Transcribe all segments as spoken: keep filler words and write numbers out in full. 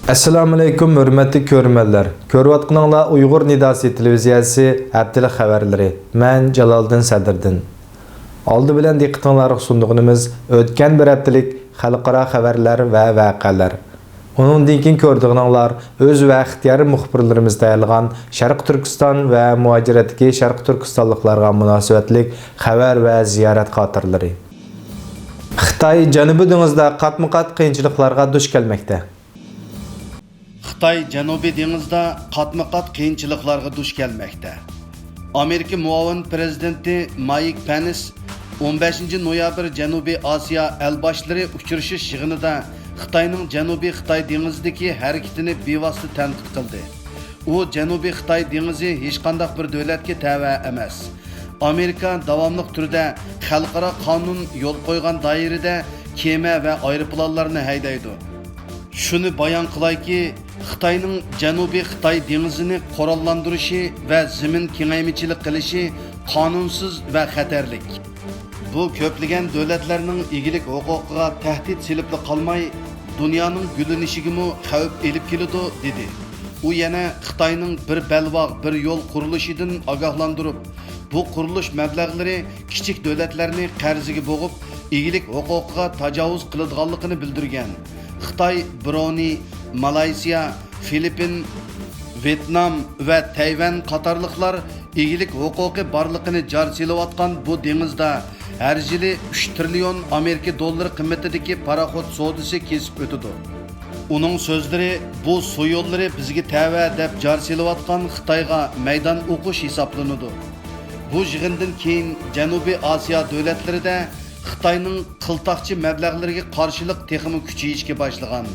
ئەسسالامۇئەلەيكۇم، ھۆرمەتلىك كۆرۈرمەنلەر. كۆرۈۋاتقىنىڭلار ئۇيغۇر نىداسى تېلېۋىزىيەسى ھەپتىلىك خەۋەرلىرى. مەن جالالدىن سەدىردىن. ئالدى بىلەن دىققىتىڭلارغا سۇنىدىغىنىمىز ئۆتكەن بىر ھەپتىلىك خەلقئارا خەۋەرلەر ۋە ۋەقەلەر. ئۇنىڭدىن كېيىن كۆرىدىغىنىڭلار ئۆز ۋە ئىختىيارىي مۇخبىرلىرىمىز تەييارلىغان شەرقىي تۈركىستان ۋە مۇھاجىرەتتىكى شەرقىي تۈركىستانلىقلارغا مۇناسىۋەتلىك خەۋەر ۋە زىيارەت خاتىرىلىرى. خىتاي جەنۇبىي دېڭىزدا قاتمۇ قات قىيىنچىلىقلارغا دۇچ كەلمەكتە. خىتاي جەنۇبىي دېڭىزدا قاتمۇ قات قىيىنچىلىقلارغا دۇچ كەلمەكتە. ئامېرىكا مۇئاۋىن پىرېزىدېنتى مايك پېنس ئون بەشىنچى نويابىر جەنۇبىي ئاسىيا ئەلباشلىرى ئۇچرىشىش يىغىنىدا خىتاينىڭ جەنۇبىي خىتاي دېڭىزىدىكى ھەرىكىتىنى بىۋاسىتە تەنقىد قىلدى. ئۇ جەنۇبىي خىتاي دېڭىزى ھېچقانداق بىر دۆلەتكە تەۋە ئەمەس. ئامېرىكا داۋاملىق تۈردە خەلقئارا قانۇن يول قويغان دائىرىدە كېمە ۋە ئايروپىلانلارنى ھەيدەيدۇ. شۇنى بايان قىلايكى، خىتاينىڭ جەنۇبىي خىتاي دېڭىزىنى قوراللاندۇرۇشى ۋە زېمىن كېڭەيمىچىلىك قىلىشى قانۇنسىز ۋە خەتەرلىك. بۇ كۆپلىگەن دۆلەتلەرنىڭ ئىگىلىك ھوقۇقىغا تەھدىت سېلىپلا قالماي، دۇنيانىڭ گۈللىنىشىگىمۇ خەۋپ ئېلىپ كېلىدۇ، دېدى. ئۇ يەنە خىتاينىڭ بىر بەلباغ، بىر يول قۇرۇلۇشىدىن ئاگاھلاندۇرۇپ، بۇ قۇرۇلۇش مەبلەغلىرى كىچىك دۆلەتلەرنى قەرزگە بوغۇپ، ئىگىلىك ھوقۇقىغا تاجاۋۇز قىلىدىغانلىقىنى بىلدۈرگەن. خىتاي، برۇنېي، مالايسىيا، فىلىپپىن، ۋيېتنام ۋە تەيۋەن قاتارلىقلار ئىگىلىك ھوقۇقى بارلىقىنى جار سېلىۋاتقان بۇ دېڭىزدا ھەر يىلى ئۈچ تىرىليون ئامېرىكا دوللىرى قىممىتىدىكى پاراخوت سودىسى كېسىپ ئۆتىدۇ. ئۇنىڭ سۆزلىرى بۇ سۇ يوللىرى بىزگە تەۋە دەپ جار سېلىۋاتقان خىتايغا مەيدان ئوقۇش ھېسابلىنىدۇ. بۇ يىغىندىن كېيىن جەنۇبىي ئاسىيا دۆلەتلىرىدە خىتاينىڭ قىلتاقچى مەبلەغلىرىگە قارشىلىق تېخىمۇ كۈچىيىشكە باشلىغان.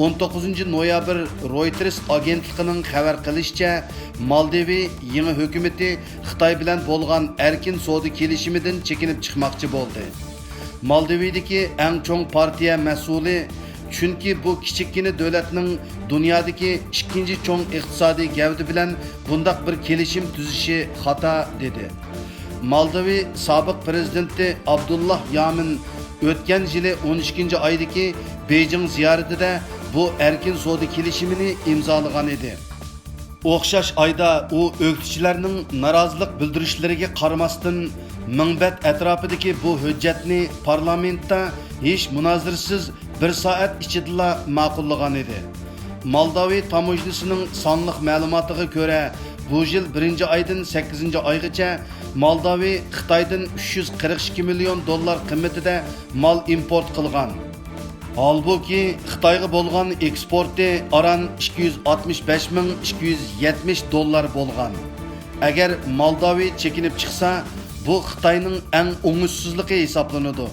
ئون توققۇزىنچى نويابىر رويتېرس ئاگېنتلىقىنىڭ خەۋەر قىلىشىچە، مالدىۋى يېڭى ھۆكۈمىتى خىتاي بىلەن بولغان ئەركىن سودا كېلىشىمىدىن چېكىنىپ چىقماقچى بولدى. مالدىۋىدىكى ئەڭ چوڭ پارتىيە مەسئۇلى، چۈنكى بۇ كىچىككىنە دۆلەتنىڭ دۇنيادىكى ئىككىنچى چوڭ ئىقتىسادىي گەۋدە بىلەن بۇنداق بىر كېلىشىم تۈزۈشى خاتا، دېدى. مالدىۋى سابىق پىرېزىدېنتى ئابدۇللا يامىن ئۆتكەن يىلى ئون ئىككىنچى ئايدىكى بېيجىڭ زىيارىتىدە بۇ ئەركىن سودا كېلىشىمىنى ئىمزالىغان ئىدى. ئوخشاش ئايدا ئۇ ئۆكتىچىلەرنىڭ نارازىلىق بىلدۈرۈشلىرىگە قارىماستىن، مىڭبەت ئەتراپىدىكى بۇ ھۆججەتنى پارلامېنتتا ھېچ مۇنازىرىسىز بىر سائەت ئىچىدىلا ماقۇللىغان ئىدى. مالداۋى تاموژنىسىنىڭ سانلىق مەلۇماتىغا كۆرە، بۇ يىل بىرىنچى ئايدىن سەككىزىنچى ئايغىچە مالداۋى خىتايدىن ئۈچ يۈز قىرىق ئىككى مىليون دوللار قىممىتىدە مال ئىمپورت قىلغان. ھالبۇكى، خىتايغا بولغان ئېكسپورتى ئاران ئىككى يۈز ئاتمىش بەش مىڭ ئىككى يۈز يەتمىش دوللار بولغان. ئەگەر مالداۋى چېكىنىپ چىقسا، بۇ خىتاينىڭ ئەڭ ئوڭۇشسىزلىقى ھېسابلىنىدۇ.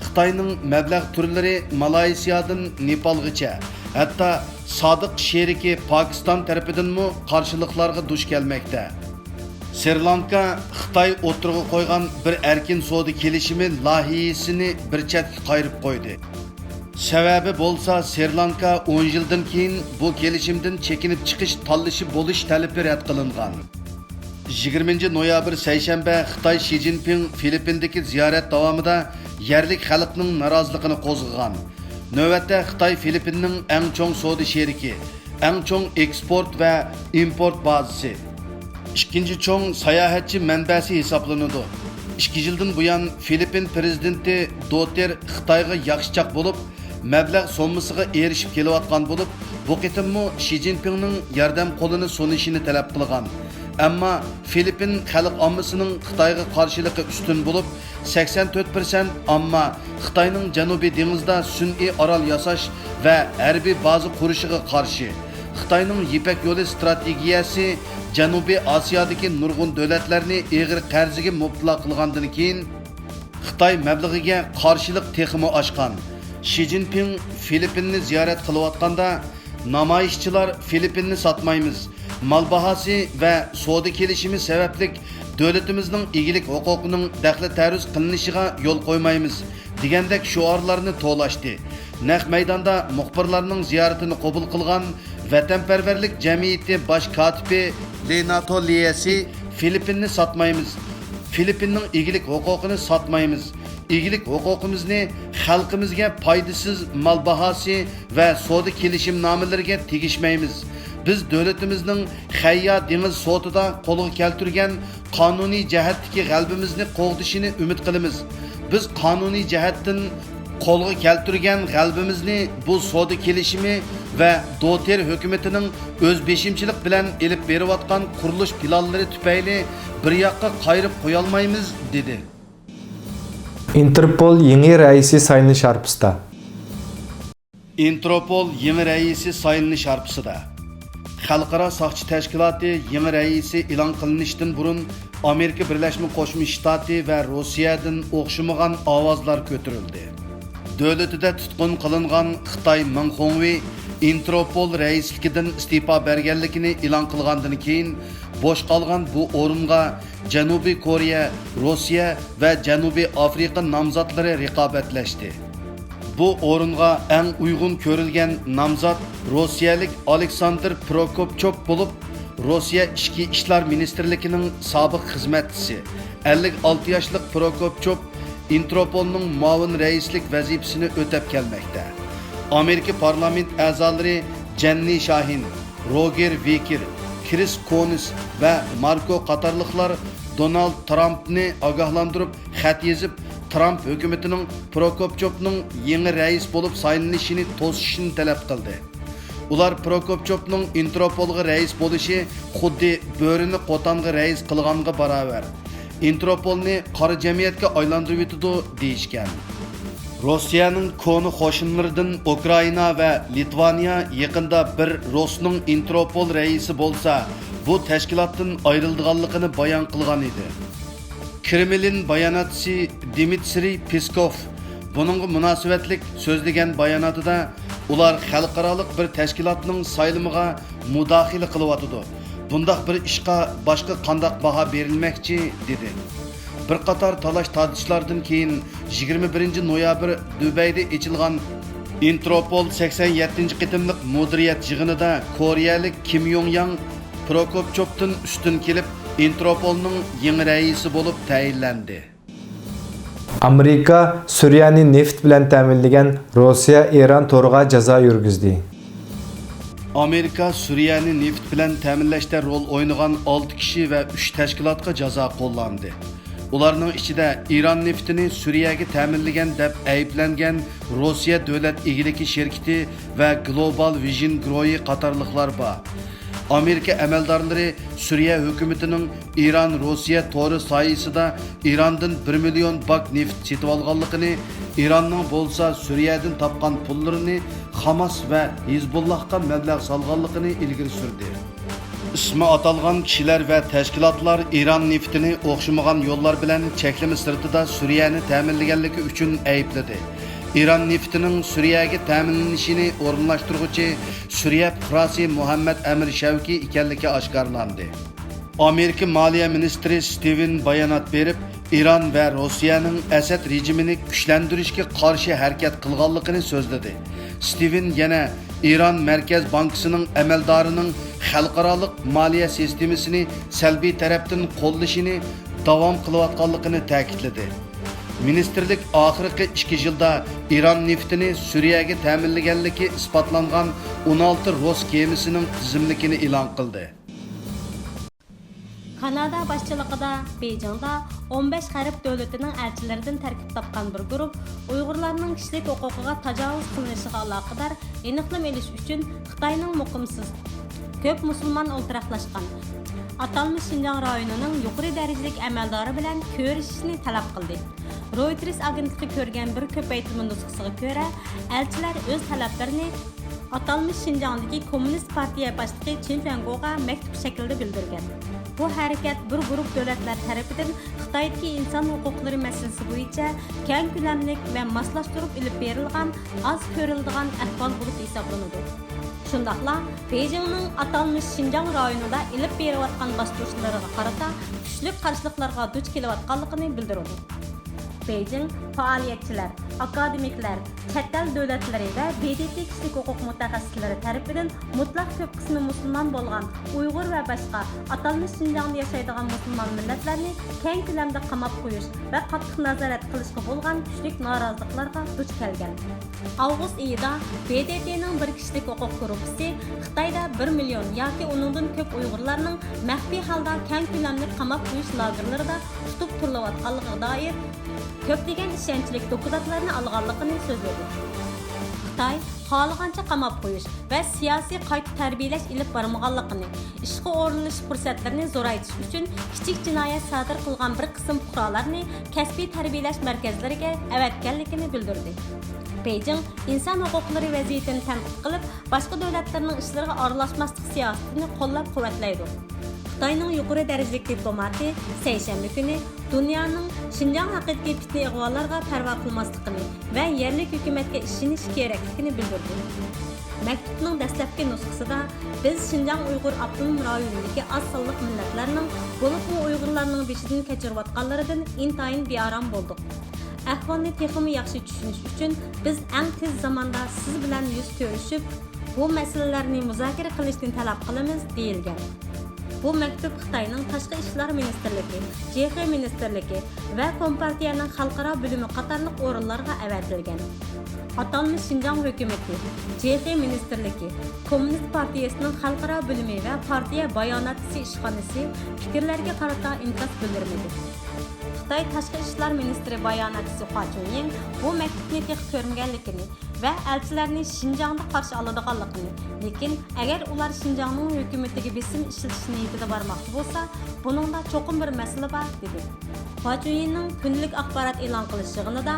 خىتاينىڭ مەبلەغ تۈرلىرى مالايسىيادىن نېپالغىچە، ھەتتا سادىق شېرىكى پاكىستان تەرىپىدىنمۇ قارشىلىقلارغا دۇچ كەلمەكتە. سرىلانكا خىتاي ئوتتۇرىغا قويغان بىر ئەركىن سودا كېلىشىمى لايىھىسىنى بىر چەتكە قايرىپ قويدى. سەۋەبى بولسا، سرىلانكا ئون يىلدىن كېيىن بۇ كېلىشىمدىن چېكىنىپ چىقىش تاللىشى بولۇش تەلىپى رەت قىلىنغان. يىگىرمىنچى نويابىر سەيشەنبە خىتاي شى جىنپىڭ فىلىپپىندىكى زىيارەت داۋامىدا يەرلىك خەلقنىڭ نارازىلىقىنى قوزغىغان. نۆۋەتتە خىتاي فىلىپپىننىڭ ئەڭ چوڭ سودا شېرىكى، ئەڭ چوڭ ئېكسپورت ۋە ئىمپورت بازىسى، ئىككىنچى چوڭ ساياھەتچى مەنبەسى ھېسابلىنىدۇ. ئىككى يىلدىن بۇيان فىلىپپىن پىرېزىدېنتى دوتېر خىتايغا ياخشىچاق بولۇپ، مەبلەغ سوممىسىغا ئېرىشىپ كېلىۋاتقان بولۇپ، بۇ قېتىممۇ شى جىنپىڭنىڭ ياردەم قولىنى سۇنۇشىنى تەلەپ قىلغان. ئەمما فىلىپپىن خەلق ئاممىسىنىڭ خىتايغا قارشىلىقى ئۈستۈن بولۇپ، سەكسەن تۆت پىرسەنت ئامما خىتاينىڭ جەنۇبىي دېڭىزدا سۈنئىي ئارال ياساش ۋە ھەربىي بازا قۇرۇشىغا قارشى. خىتاينىڭ يىپەك يولى ستراتېگىيەسى جەنۇبىي ئاسىيادىكى نۇرغۇن دۆلەتلەرنى ئېغىر قەرزگە مۇپتىلا قىلغاندىن كېيىن، خىتاي مەبلىغىگە قارشىلىق تېخىمۇ ئاشقان. شى جىنپىڭ فىلىپپىننى زىيارەت قىلىۋاتقاندا، نامايىشچىلار «فىلىپپىننى ساتمايمىز، مال باھاسى ۋە سودا كېلىشىمى سەۋەبلىك دۆلىتىمىزنىڭ ئىگىلىك ھوقۇقىنىڭ دەخلى تەرۇز قىلىنىشىغا يول قويمايمىز» دېگەندەك شوئارلارنى توۋلاشتى. نەق مەيداندا مۇخبىرلارنىڭ زىيارىتىنى قوبۇل قىلغان ۋەتەنپەرۋەرلىك جەمئىيىتى باش كاتىپى لېناتو ليەسى «فىلىپپىننى ساتمايمىز، فىلىپپىننىڭ ئىگىلىك ھوقۇقىنى ساتمايمىز، ئىگىلىك ھوقۇقىمىزنى خەلقىمىزگە پايدىسىز مال باھاسى ۋە سودا كېلىشىمنامىلىرىگە تېگىشمەيمىز. بىز دۆلىتىمىزنىڭ خەييا دېڭىز سوتىدا قولغا كەلتۈرگەن قانۇنىي جەھەتتىكى غەلىبىمىزنى قوغدىشىنى ئۈمىد قىلىمىز. بىز قانۇنىي جەھەتتىن قولغا كەلتۈرگەن غەلىبىمىزنى بۇ سودا كېلىشىمى ۋە دوتېر ھۆكۈمىتىنىڭ ئۆز بېشىمچىلىق بىلەن ئېلىپ بېرىۋاتقان قۇرۇلۇش پىلانلىرى تۈپەيلى بىر ياققا قايرىپ قويالمايمىز، دېدى. ئىنتېرپول يېڭى رەئىسى سايلىنىش ھارپىسىدا. ئىنتېرپول يېڭى رەئىسى سايلىنىش ھارپىسىدا. خەلقئارا ساقچى تەشكىلاتى يېڭى رەئىسى ئېلان قىلىنىشتىن بۇرۇن، ئامېرىكا بىرلەشمە قوشما شتاتى ۋە روسىيەدىن ئوخشىمىغان ئاۋازلار كۆتۈرۈلدى. دۆلىتىدە تۇتقۇن قىلىنغان خىتاي مېڭ خۇڭۋېي ئىنتېرپول رەئىسلىكىدىن ئىستېپا بەرگەنلىكىنى ئېلان قىلغاندىن كېيىن، بوش قالغان بۇ ئورۇنغا جەنۇبىي كورېيە، روسىيە ۋە جەنۇبىي ئافرىقا نامزاتلىرى رىقابەتلەشتى. بۇ ئورۇنغا ئەڭ ئۇيغۇن كۆرۈلگەن نامزات روسىيەلىك ئالېكساندىر پروكوپچوف بولۇپ، روسىيە ئىچكى ئىشلار مىنىستىرلىكىنىڭ سابىق خىزمەتچىسى، ئەللىك ئالتە ياشلىق پروكوپچوف ئىنتېرپولنىڭ مۇئاۋىن رەئىسلىك ۋەزىپىسىنى ئۆتەپ كەلمەكتە. ئامېرىكا پارلامېنت ئەزالىرى جەننى شاھىن، روگېر ۋېكېر، كرىس كونس ۋە ماركو قاتارلىقلار دونالد ترامپنى ئاگاھلاندۇرۇپ خەت يېزىپ، ترامپ ھۆكۈمىتىنىڭ پروكوپچوفنىڭ يېڭى رەئىس بولۇپ سايلىنىشىنى توسۇشنى تەلەپ قىلدى. ئۇلار پروكوپچوفنىڭ ئىنتېرپولغا رەئىس بولۇشى خۇددى بۆرىنى قوتانغا رەئىس قىلغانغا باراۋەر، ئىنتېرپولنى قارا جەمئىيەتكە ئايلاندۇرۇۋېتىدۇ، دېيىشكەن. روسىيەنىڭ كونا قوشنىلىرىدىن ئۇكرائىنا ۋە لىتۋانىيە يېقىندا بىر رۇسنىڭ ئىنتېرپول رەئىسى بولسا، بۇ تەشكىلاتتىن ئايرىلىدىغانلىقىنى بايان قىلغان ئىدى. كرېملىن باياناتچىسى دىمىترىي پېسكوف بۇنىڭغا مۇناسىۋەتلىك سۆزلىگەن باياناتىدا، ئۇلار خەلقئارالىق بىر تەشكىلاتنىڭ سايلىمىغا مۇداخىلە قىلىۋاتىدۇ، بۇنداق بىر ئىشقا باشقا قانداق باھا بېرىلمەكچى؟ دېدى. بىر قاتار تالاش-تارتىشلاردىن كېيىن، يىگىرمە بىرىنچى نويابىر دۇبەيدە ئېچىلغان ئىنتېرپول سەكسەن يەتتىنچى قېتىملىق مۇدىرىيەت يىغىنىدا كورېيەلىك كىم يوڭ ياڭ پروكوپچوفتىن ئۈستۈن كېلىپ، ئىنتېرپولنىڭ يېڭى رەئىسى بولۇپ تەيىنلەندى. ئامېرىكا سۈرىيەنى نېفىت بىلەن تەمىنلىگەن روسىيە ئىران تورىغا جازا يۈرگۈزدى. ئامېرىكا سۈرىيەنى نېفىت بىلەن تەمىنلەشتە رول ئوينىغان ئالتە كىشى ۋە ئۈچ تەشكىلاتقا جازا قوللاندى. ئۇلارنىڭ ئىچىدە ئىران نېفىتىنى سۈرىيەگە تەمىنلىگەن دەپ ئەيىبلەنگەن روسىيە دۆلەت ئىگىلىكى شىركىتى ۋە گلوبال ۋىژن گرويى قاتارلىقلار بار. ئامېرىكا ئەمەلدارلىرى سۈرىيە ھۆكۈمىتىنىڭ ئىران-روسىيە تورى سايىسىدا ئىراندىن بىر مىليون باك نېفىت سېتىۋالغانلىقىنى، ئىراننىڭ بولسا سۈرىيەدىن تاپقان پۇللىرىنى خاماس ۋە ھېزبۇللاھقا مەبلەغ سالغانلىقىنى ئىلگىرى سۈردى. ئىسمى ئاتالغان كىشىلەر ۋە تەشكىلاتلار ئىران نېفىتىنى ئوخشىمىغان يوللار بىلەن چەكلىمە سىرتىدا سۈرىيەنى تەمىنلىگەنلىكى ئۈچۈن ئەيىبلىدى. ئىران نېفىتىنىڭ سۈرىيەگە تەمىنلىنىشىنى ئورۇنلاشتۇرغۇچى سۈرىيە پۇقراسى مۇھەممەد ئەمىر شەۋكى ئىكەنلىكى ئاشكارىلاندى. ئامېرىكا مالىيە مىنىستىرى ستىۋېن بايانات بېرىپ، ئىران ۋە روسىيەنىڭ ئەسەد رېجىمىنى كۈچلەندۈرۈشكە قارشى ھەرىكەت قىلغانلىقىنى سۆزلىدى. ستىۋېن يەنە ئىران مەركەز بانكىسىنىڭ ئەمەلدارىنىڭ خەلقئارالىق مالىيە سىستېمىسىنى سەلبىي تەرەپتىن قوللىشىنى داۋام قىلىۋاتقانلىقىنى تەكىتلىدى. مىنىستىرلىك ئاخىرقى ئىككى يىلدا ئىران نېفىتىنى سۈرىيەگە تەمىنلىگەنلىكى ئىسپاتلانغان ئون ئالتە رۇس كېمىسىنىڭ تىزىملىكىنى ئېلان قىلدى. كانادا باشچىلىقىدا بېيجىڭدا ئون بەش غەرب دۆلىتىنىڭ ئەلچىلىرىدىن تەركىب تاپقان بىر گۇرۇپ ئۇيغۇرلارنىڭ كىشىلىك ھوقۇقىغا تاجاۋۇز قىلىنىشىغا ئالاقىدار ئېنىقلىما ئېلىش ئۈچۈن خىتاينىڭ مۇقىمسىز، كۆپ مۇسۇلمان ئولتۇراقلاشقان، ئاتالمىش شىنجاڭ رايونىنىڭ يۇقىرى دەرىجىلىك ئەمەلدارى بىلەن كۆرۈشۈشنى تەلەپ قىلدى. رويتېرس ئاگېنتلىقى كۆرگەن بىر كۆپەيتمە نۇسخىسىغا كۆرە، ئەلچىلەر ئۆز تەلەپلىرىنى ئاتالمىش شىنجاڭدىكى كوممۇنىست پارتىيە باشلىقى چېن چۈەنگوغا مەكتۇپ شەكلىدە بىلدۈرگەن. بۇ ھەرىكەت بىر گۇرۇپ دۆلەتلەر تەرىپىدىن خىتايدىكى ئىنسان ھوقۇقلىرى مەسىلىسى بويىچە كەڭ كۆلەملىك ۋە ماسلاشتۇرۇپ ئېلىپ بېرىلغان ئاز كۆرۈلىدىغان ئەھۋال بولۇپ ھېسابلىنىدۇ. شۇنداقلا بېيجىڭنىڭ ئاتالمىش شىنجاڭ رايونىدا ئېلىپ بېرىۋاتقان باستۇرۇشلىرىغا قارىتا كۈچلۈك قارشىلىقلارغا دۇچ كېلىۋاتقانلىقىنى بىلدۈرىدۇ. بېيجىڭ پائالىيەتچىلەر، ئاكادېمىكلار، چەت ئەل دۆلەتلىرى ۋە ب د ت كىشىلىك ھوقۇق مۇتەخەسسىسلىرى تەرىپىدىن مۇتلەق كۆپ قىسمى مۇسۇلمان بولغان ئۇيغۇر ۋە باشقا ئاتالمىش شىنجاڭدا ياشايدىغان مۇسۇلمان مىللەتلەرنى كەڭ كۆلەمدە قاماپ قويۇش ۋە قاتتىق نازارەت قىلىشقا بولغان كۈچلۈك نارازىلىقلارغا دۇچ كەلگەن. ئاۋغۇست ئېيىدا ب د ت نىڭ بىر كىشىلىك ھوقۇق گۇرۇپپىسى خىتايدا بىر مىليون ياكى ئۇنىڭدىن كۆپ ئۇيغۇرلارنىڭ مەخپىي ھالدا كەڭ كۆلەملىك قاماپ قويۇش لاگېرلىرىدا تۇتۇپ تۇرۇلۇۋاتقانلىقىغا دائىر كۆپلىگەن ئىشەنچلىك دوكلاتلارنى ئالغانلىقىنى سۆزلىدى. خىتاي خالىغانچە قاماپ قويۇش ۋە سىياسىي قايتا تەربىيەلەش ئېلىپ بارمىغانلىقىنى، ئىشقا ئورۇنلىشىش پۇرسەتلىرىنى زورايتىش ئۈچۈن كىچىك جىنايەت سادىر قىلغان بىر قىسىم پۇقرالارنى كەسپىي تەربىيەلەش مەركەزلىرىگە ئەۋەتكەنلىكىنى بىلدۈردى. بېيجىڭ ئىنسان ھوقۇقلىرى ۋەزىيىتىنى تەنقىد قىلىپ، باشقا دۆلەتلەرنىڭ ئىشلىرىغا ئارىلاشماسلىق سىياسىتىنى قوللاپ-قۇۋۋەتلەيدۇ. خىتاينىڭ يۇقىرى دەرىجىلىك دىپلوماتى سەيشەنبە كۈنى دۇنيانىڭ شىنجاڭ ھەققىدىكى پىتنە-ئىغۋالارغا پەرۋا قىلماسلىقىنى ۋە يەرلىك ھۆكۈمەتكە ئىشىنىش كېرەكلىكىنى بىلدۈردى. مەكتۇپنىڭ دەسلەپكى نۇسخىسىدا، بىز شىنجاڭ ئۇيغۇر ئاپتونوم رايونىدىكى ئاز سانلىق مىللەتلەرنىڭ، بولۇپمۇ ئۇيغۇرلارنىڭ بېشىدىن كەچۈرۈۋاتقانلىرىدىن ئىنتايىن بىئارام بولدۇق. ئەھۋالنى تېخىمۇ ياخشى چۈشىنىش ئۈچۈن، بىز ئەڭ تېز زاماندا سىز بىلەن يۈز كۆرۈشۈپ، بۇ مەسىلىلەرنى مۇزاكىرە قىلىشنى تەلەپ قىلىمىز، دېيىلگەن. بۇ مەكتۇپ خىتاينىڭ تاشقى ئىشلار مىنىستىرلىكى، جې خې مىنىستىرلىكى ۋە كومپارتىيەنىڭ خەلقئارا بۆلۈمى قاتارلىق ئورۇنلارغا ئەۋەتىلگەن. ئاتالمىش شىنجاڭ ھۆكۈمىتى، جې خې مىنىستىرلىكى، كوممۇنىست پارتىيىسىنىڭ خەلقئارا بۆلۈمى ۋە پارتىيە باياناتچىسى ئىشخانىسى پىكىرلەرگە قارىتا ئىنكاس بىلدۈرمىدى. خىتاي تاشقى ئىشلار مىنىستىرى باياناتچىسى خۇا چۈنيىڭ بۇ مەكتۇپنى تېخى كۆرمىگەنلىكىنى ۋە ئەلچىلەرنى شىنجاڭدا قارشى ئالىدىغانلىقىنى، لېكىن ئەگەر ئۇلار شىنجاڭنىڭ ھۆكۈمىتىگە بېسىم ئىشلىتىش نىيىتىدە بارماقچى بولسا، بۇنىڭدا چوقۇم بىر مەسىلە بار، دېدى. خۇا چۈنيىڭنىڭ كۈندىلىك ئاخبارات ئېلان قىلىش يىغىنىدا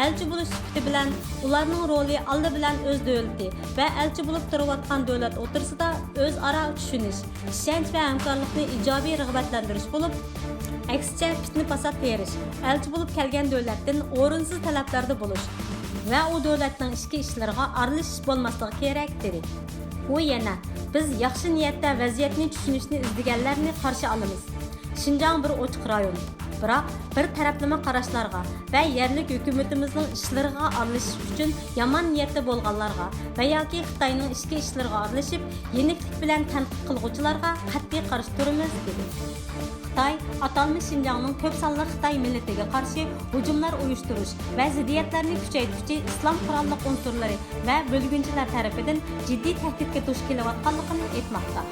ئەلچى بولۇش سۈپىتى بىلەن ئۇلارنىڭ رولى ئالدى بىلەن ئۆز دۆلىتى ۋە ئەلچى بولۇپ تۇرۇۋاتقان دۆلەت ئوتتۇرىسىدا ئۆزئارا چۈشىنىش، ئىشەنچ ۋە ھەمكارلىقنى ئىجابىي رىغبەتلەندۈرۈش بولۇپ، ئەكسىچە پىتنە-پاسات تېرىش، ئەلچى بولۇپ كەلگەن دۆلەتتىن ئورۇنسىز تەلەپلەردە بولۇش ۋە ئۇ دۆلەتنىڭ ئىچكى ئىشلىرىغا ئارىلىشىش بولماسلىقى كېرەك، دېدى. ئۇ يەنە، بىز ياخشى نىيەتتە ۋەزىيەتنى چۈشىنىشنى ئىزدىگەنلەرنى قارشى ئالىمىز. شىنجاڭ بىر ئوچۇق رايون. بىراق، بىر تەرەپلىمە قاراشلارغا ۋە يەرلىك ھۆكۈمىتىمىزنىڭ ئىشلىرىغا ئارىلىشىش ئۈچۈن يامان نىيەتتە بولغانلارغا ۋە ياكى خىتاينىڭ ئىچكى ئىشلىرىغا ئارىلىشىپ، يېنىكلىك بىلەن تەنقىد قىلغۇچىلارغا قەتئىي قارشى تۇرىمىز، دېدى. خىتاي ئاتالمىش شىنجاڭنىڭ كۆپ سانلىق خىتاي مىللىتىگە قارشى ھۇجۇملار ئۇيۇشتۇرۇش ۋە زىددىيەتلەرنى كۈچەيتكۈچى ئىسلام قوراللىق ئۇنسۇرلىرى ۋە بۆلگۈنچىلەر تەرىپىدىن جىددىي تەھدىتكە دۇچ كېلىۋاتقانلىقىنى ئېيتماقتا.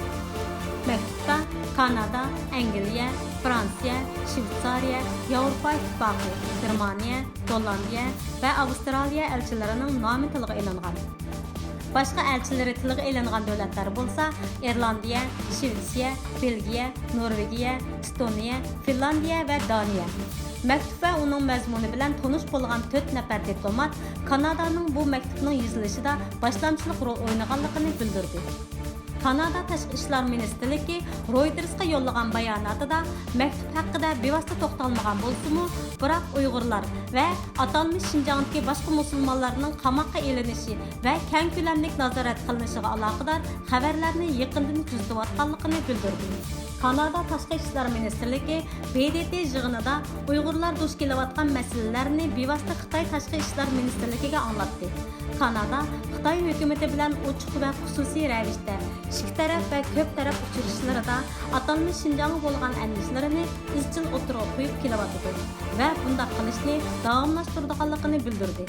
مەكتۇپتا كانادا، ئەنگلىيە، فرانسىيە، شۋېتسارىيە، ياۋروپا ئىتتىپاقى، گېرمانىيە، گوللاندىيە ۋە ئاۋسترالىيە ئەلچىلىرىنىڭ نامى تىلغا ئېلىنغان. باشقا ئەلچىلىرى تىلغا ئېلىنغان دۆلەتلەر بولسا ئىرلاندىيە، شۋېتسىيە، بېلگىيە، نورۋېگىيە، ئېستونىيە، فىنلاندىيە ۋە دانىيە. مەكتۇپ ۋە ئۇنىڭ مەزمۇنى بىلەن تونۇش بولغان تۆت نەپەر دىپلومات كانادانىڭ بۇ مەكتۇپنىڭ يېزىلىشىدا باشلامچىلىق رول ئوينىغانلىقىنى بىلدۈردى. كانادا تاشقى ئىشلار مىنىستىرلىكى رويتېرسقا يوللىغان باياناتىدا مەكتۇپ ھەققىدە بىۋاسىتە توختالمىغان بولسىمۇ، بىراق ئۇيغۇرلار ۋە ئاتالمىش شىنجاڭدىكى باشقا مۇسۇلمانلارنىڭ قاماققا ئېلىنىشى ۋە كەڭ كۆلەملىك نازارەت قىلىنىشىغا ئالاقىدار خەۋەرلەرنى يېقىندىن كۆزىتىۋاتقانلىقىنى بىلدۈردى. كانادا تاشقى ئىشلار مىنىستىرلىكى ب د ت يىغىنىدا ئۇيغۇرلار دۇچ كېلىۋاتقان مەسىلىلەرنى بىۋاسىتە خىتاي تاشقى ئىشلار مىنىستىرلىكىگە ئاڭلاتتى. كانادا خىتاي ھۆكۈمىتى بىلەن ئوچۇق ۋە خۇسۇسىي رەۋىشتە ئىككى تەرەپ ۋە كۆپ تەرەپ ئۇچرىشىشلىرىدا ئاتالمىش شىنجاڭغا بولغان ئەندىشىلىرىنى ئىزچىل ئوتتۇرىغا قويۇپ كېلىۋاتىدۇ ۋە بۇنداق قىلىشنى داۋاملاشتۇرىدىغانلىقىنى بىلدۈردى.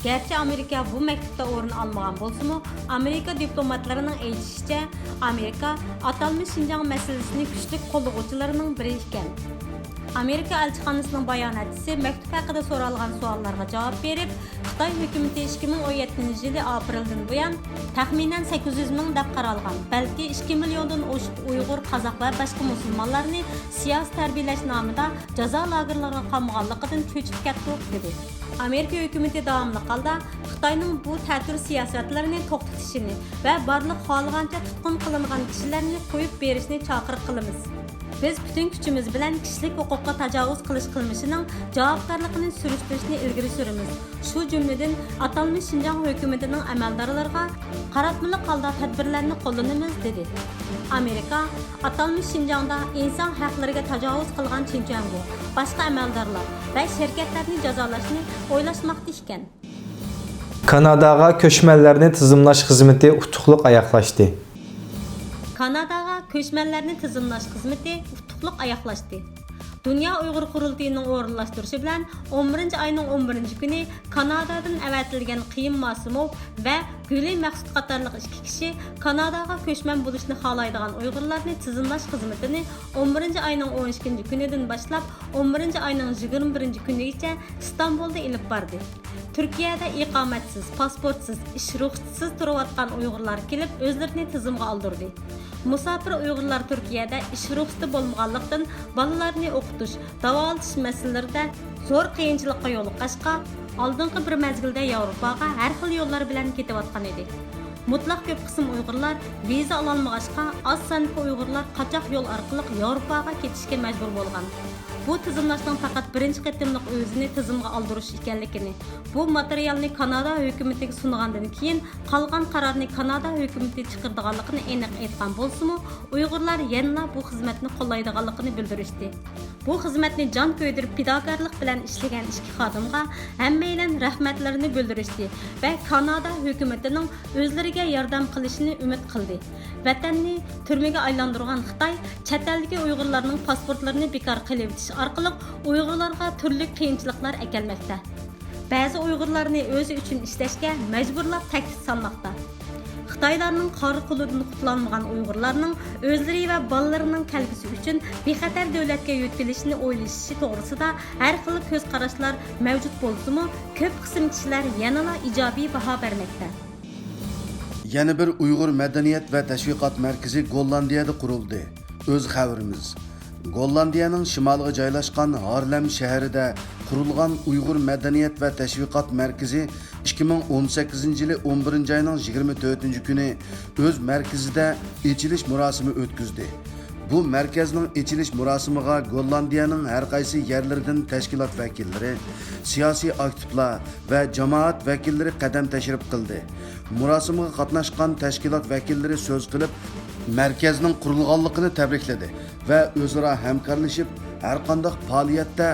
گەرچە ئامېرىكا بۇ مەكتۇپتا ئورۇن ئالمىغان بولسىمۇ، ئامېرىكا دىپلوماتلىرىنىڭ ئېيتىشىچە، ئامېرىكا ئاتالمىش شىنجاڭ مەسىلىسىنى كۈچلۈك قوللىغۇچىلىرىنىڭ بىرى ئىكەن. ئامېرىكا ئەلچىخانىسىنىڭ باياناتچىسى مەكتۇپ ھەققىدە سورالغان سوئاللارغا جاۋاب بېرىپ، خىتاي ھۆكۈمىتى ئىككى مىڭ ئون يەتتىنچى يىلى ئاپرېلدىن بۇيان تەخمىنەن سەككىز يۈز مىڭ دەپ قارالغان، بەلكى ئىككى مىليوندىن ئوشۇق ئۇيغۇر، قازاق ۋە باشقا مۇسۇلمانلارنى سىياسىي تەربىيەلەش نامىدا جازا لاگېرلىرىغا قامىغانلىقىدىن چۆچۈپ كەتتۇق، دېدى. ئامېرىكا ھۆكۈمىتى داۋاملىق ھالدا خىتاينىڭ بۇ تەتۈر سىياسەتلىرىنى توختىتىشىنى ۋە بارلىق خالىغانچە تۇتقۇن قىلىنغان كىشىلەرنى قويۇپ بېرىشنى چاقىرىق قىلىمىز. بىز پۈتۈن كۈچىمىز بىلەن كىشىلىك ھوقۇققا تاجاۋۇز قىلىش قىلمىشىنىڭ جاۋابكارلىقىنى سۈرۈشتۈرۈشنى ئىلگىرى سۈرىمىز. شۇ جۈملىدىن ئاتالمىش شىنجاڭ ھۆكۈمىتىنىڭ ئەمەلدارلىرىغا قاراتمىلىق ھالدا تەدبىرلەرنى قوللىنىمىز، دېدى. ئامېرىكا ئاتالمىش شىنجاڭدا ئىنسان ھەقلىرىگە تاجاۋۇز قىلغان چىن چۈەنگو، باشقا ئەمەلدارلار ۋە شىركەتلەرنى جازالاشنى ئويلاشماقتا ئىكەن. كاناداغا كۆچمەنلەرنى تىزىملاش خىزمىتى ئۇتۇقلۇق ئاياغلاشتى. كاناداغا كۆچمەنلەرنى تىزىملاش خىزمىتى ئۇتۇقلۇق ئاياغلاشتى. دۇنيا ئۇيغۇر قۇرۇلتىيىنىڭ ئورۇنلاشتۇرۇشى بىلەن ئون بىرىنچى ئاينىڭ ئون بىرىنچى كۈنى كانادادىن ئەۋەتىلگەن قىيىم ماسىموف ۋە گۈلى مەخسۇت قاتارلىق ئىككى كىشى كاناداغا كۆچمەن بولۇشنى خالايدىغان ئۇيغۇرلارنى تىزىملاش خىزمىتىنى ئون بىرىنچى ئاينىڭ ئون ئىككىنچى كۈنىدىن باشلاپ ئون بىرىنچى ئاينىڭ يىگىرمە بىرىنچى كۈنىگىچە ئىستانبۇلدا ئېلىپ باردى. تۈركىيەدە ئىقامەتسىز، پاسپورتسىز، ئىش رۇخسىتىسىز تۇرۇۋاتقان ئۇيغۇرلار كېلىپ، ئۆزلىرىنى تىزىمغا ئالدۇردى. مۇساپىر ئۇيغۇرلار تۈركىيەدە ئىش رۇخسىتى بولمىغانلىقتىن، بالىلارنى ئوقۇتۇش، داۋالىتىش مەسىلىلىرىدە زور قىيىنچىلىققا يولۇققاچقا، ئالدىنقى بىر مەزگىلدە ياۋروپاغا ھەر خىل يوللار بىلەن كېتىۋاتقان ئىدى. مۇتلەق كۆپ قىسىم ئۇيغۇرلار ۋىزا ئالالمىغاچقا، ئاز ساندىكى ئۇيغۇرلار قاچاق يول ئارقىلىق ياۋروپاغا كېتىشكە مەجبۇر بولغان. بۇ تىزىملاشنىڭ پەقەت بىرىنچى قېتىملىق ئۆزىنى تىزىمغا ئالدۇرۇش ئىكەنلىكىنى، بۇ ماتېرىيالنى كانادا ھۆكۈمىتىگە سۇنغاندىن كېيىن، قالغان قارارنى كانادا ھۆكۈمىتى چىقىرىدىغانلىقىنى ئېنىق ئېيتقان بولسىمۇ، ئۇيغۇرلار يەنىلا بۇ خىزمەتنى قوللايدىغانلىقىنى بىلدۈرۈشتى. بۇ خىزمەتنى جان كۆيدۈرۈپ پىداكارلىق بىلەن ئىشلىگەن ئىككى خادىمغا ھەممەيلەن رەھمەتلىرىنى بىلدۈرۈشتى ۋە كانادا ھۆكۈمىتىنىڭ ئۆزلىرىگە ياردەم قىلىشىنى ئۈمىد قىلدى. ۋەتەننى تۈرمىگە ئايلاندۇرغان خىتاي چەت ئەلدىكى ئۇيغۇرلارنىڭ پاسپورتلىرىنى بىكار قىلىۋېتىش ئارقىلىق ئۇيغۇرلارغا تۈرلۈك قىيىنچىلىقلار ئەكەلمەكتە. بەزى ئۇيغۇرلارنى ئۆزى ئۈچۈن ئىشلەشكە مەجبۇرلاپ تەھدىت سالماقتا. خىتايلارنىڭ قارا قولىدىن قۇتۇلالمىغان ئۇيغۇرلارنىڭ ئۆزلىرى ۋە بالىلىرىنىڭ كەلگۈسى ئۈچۈن بىخەتەر دۆلەتكە يۆتكىلىشنى ئويلىشىشى توغرىسىدا ھەر خىل كۆز قاراشلار مەۋجۇت بولسىمۇ، كۆپ قىسىم كىشىلەر يەنىلا ئىجابىي باھا بەرمەكتە. يەنە بىر ئۇيغۇر مەدەنىيەت ۋە تەشۋىقات مەركىزى گوللاندىيەدە قۇرۇلدى. ئۆز خەۋىرىمىز. گوللاندىيەنىڭ شىمالىغا جايلاشقان ھارلەم شەھىرىدە قۇرۇلغان ئۇيغۇر مەدەنىيەت ۋە تەشۋىقات مەركىزى ئىككى مىڭ ئون سەككىزىنچى يىلى ئون بىرىنچى ئاينىڭ يىگىرمە تۆتىنچى كۈنى ئۆز مەركىزىدە ئېچىلىش مۇراسىمى ئۆتكۈزدى. بۇ مەركەزنىڭ ئېچىلىش مۇراسىمىغا گوللاندىيەنىڭ ھەر قايسى يەرلىرىدىن تەشكىلات ۋەكىللىرى، سىياسىي ئاكتىپلار ۋە جامائەت ۋەكىللىرى قەدەم تەشرىپ قىلدى. مۇراسىمغا قاتناشقان تەشكىلات ۋەكىللىرى سۆز قىلىپ، مەركەزنىڭ قۇرۇلغانلىقىنى تەبرىكلىدى ۋە ئۆزئارا ھەمكارلىشىپ، ھەرقانداق پائالىيەتتە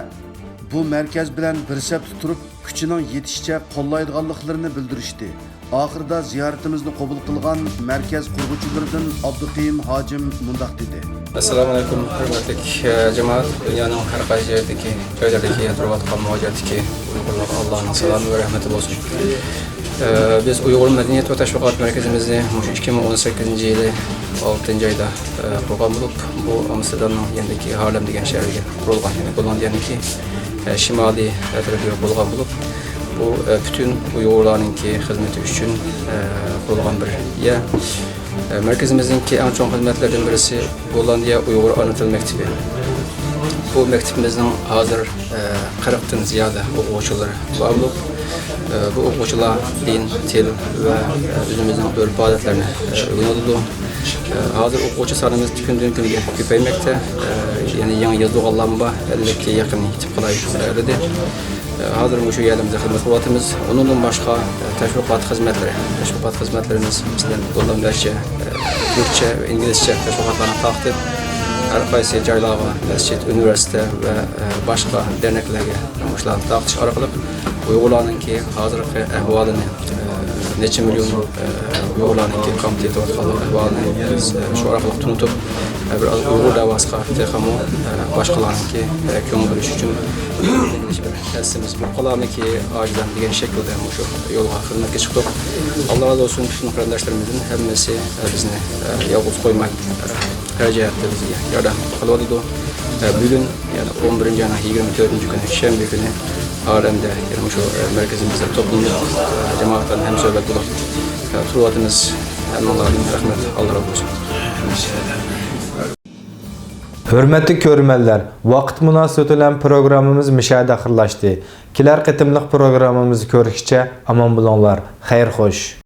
بۇ مەركەز بىلەن بىر سەپتە تۇرۇپ، كۈچىنىڭ يېتىشىچە قوللايدىغانلىقلىرىنى بىلدۈرۈشتى. ئاخىرىدا زىيارىتىمىزنى قوبۇل قىلغان مەركەز قۇرغۇچىلىرىدىن ئابدۇقېيۇم ھاجىم مۇنداق دېدى. ئەسسالامۇ ئەلەيكۇم، ھۆرمەتلىك، ئە، جامائەت، دۇنيانىڭ ھەر قايسى يېرىدىكى، جايلىرىدىكى تۇرۇۋاتقان مۇھاجىرەتتىكى ئۇيغۇرلارغا ئاللانىڭ سالامى ۋە رەھمىتى بولسۇن. ئە، بىز ئۇيغۇر مەدەنىيەت ۋە تەشۋىقات مەركىزىمىزنى مۇشۇ ئىككى مىڭ ئون سەككىزىنچى يىلى ئالتىنچى ئايدا، ئە، قۇرغان بولۇپ، بۇ ئامستېردامنىڭ يېنىدىكى ھارلېم دېگەن شەھەرگە قۇرۇلغان، يەنى گوللاندىيەنىڭكى، ئە، شىمالىي ئەترىتىگە قۇرۇلغان بولۇپ، بۇ، ئە، پۈتۈن ئۇيغۇرلارنىڭكى خىزمىتى ئۈچۈن، ئە، قۇرۇلغان بىر يەر. ئە، مەركىزىمىزنىڭكى ئەڭ چوڭ خىزمەتلىرىدىن بىرسى گوللاندىيە ئۇيغۇر ئانا تىل مەكتىپى. بۇ مەكتىپىمىزنىڭ ھازىر، ئە، قىرىقتىن زىيادە ئوقۇغۇچىلىرى بار بولۇپ، ئە، بۇ ئوقۇغۇچىلار دىن، تىل ۋە، ئە، ئۆزىمىزنىڭ ئۆرپ-ئادەتلىرىنى، ئە، ئۆگىنىۋاتىدۇ. ئە، ھازىر ئوقۇغۇچى سانىمىز كۈندىن-كۈنگە كۆپەيمەكتە. ئە، يەنى يېڭى يېزىلغانلارمۇ بار، ئەللىككە يېقىن يېتىپ قالاي دېدى. ھازىر مۇشۇ يەردە خىزمەت قىلىۋاتىمىز. ئۇنىڭدىن باشقا، تەشۋىقات خىزمەتلىرى، تەشۋىقات خىزمەتلىرىمىز، مەسىلەن، گوللاندىيەچە، تۈركچە ۋە ئىنگلىزچە تەشۋىقاتلارنى تارقىتىپ، ھەر قايسى جايلارغا، مەسچىت، ئۇنىۋېرسىتېت ۋە باشقا دەرنەكلەرگە مۇشۇلارنى تارقىتىش ئارقىلىق ئۇيغۇرلارنىڭكى ھازىرقى ئەھۋالىنى، نەچچە مىليون ئۇيغۇرلارنىڭكى قامىتى يېتىۋاتقانلىق ئەھۋالىنى بىز شۇ ئارقىلىق تونۇتۇپ، بىر ئاز ئۇيغۇر دەۋاسىغا تېخىمۇ باشقىلارنىڭكى كۆڭۈل بۆلۈش ئۈچۈن بىر ھەسسىمىز بۇقىلارنىڭكى ئاجىزانە دېگەن شەكىلدە مۇشۇ يولغا خىزمەتكە چىقتۇق. ئاللا رازى بولسۇن پۈتۈن قېرىنداشلىرىمىزدىن، ھەممىسى بىزنى يالغۇز قويماي، ھەر جەھەتتە بىزگە ياردەم قىلىۋاتىدۇ. بۈگۈن، يەنى ئون بىرىنچى ئاينىڭ يىگىرمە تۆتىنچى كۈنى، شەنبە كۈنى ئارەمدە، يەنە مۇشۇ مەركىزىمىزدە توپلىنىپ، جامائەت بىلەن ھەمسۆھبەت بولۇپ تۇرۇۋاتىمىز. ھەممىڭلاردىن رەھمەت، ئاللا رازى بولسۇن. ھۆرمەتلىك كۆرۈرمەنلەر، ۋاقىت مۇناسىۋىتى بىلەن پروگراممىمىز مۇشۇ يەردە ئاخىرلاشتى. كېلەر قېتىملىق پروگراممىمىزدا كۆرۈشكىچە ئامان بولۇڭلار. خەير خوش.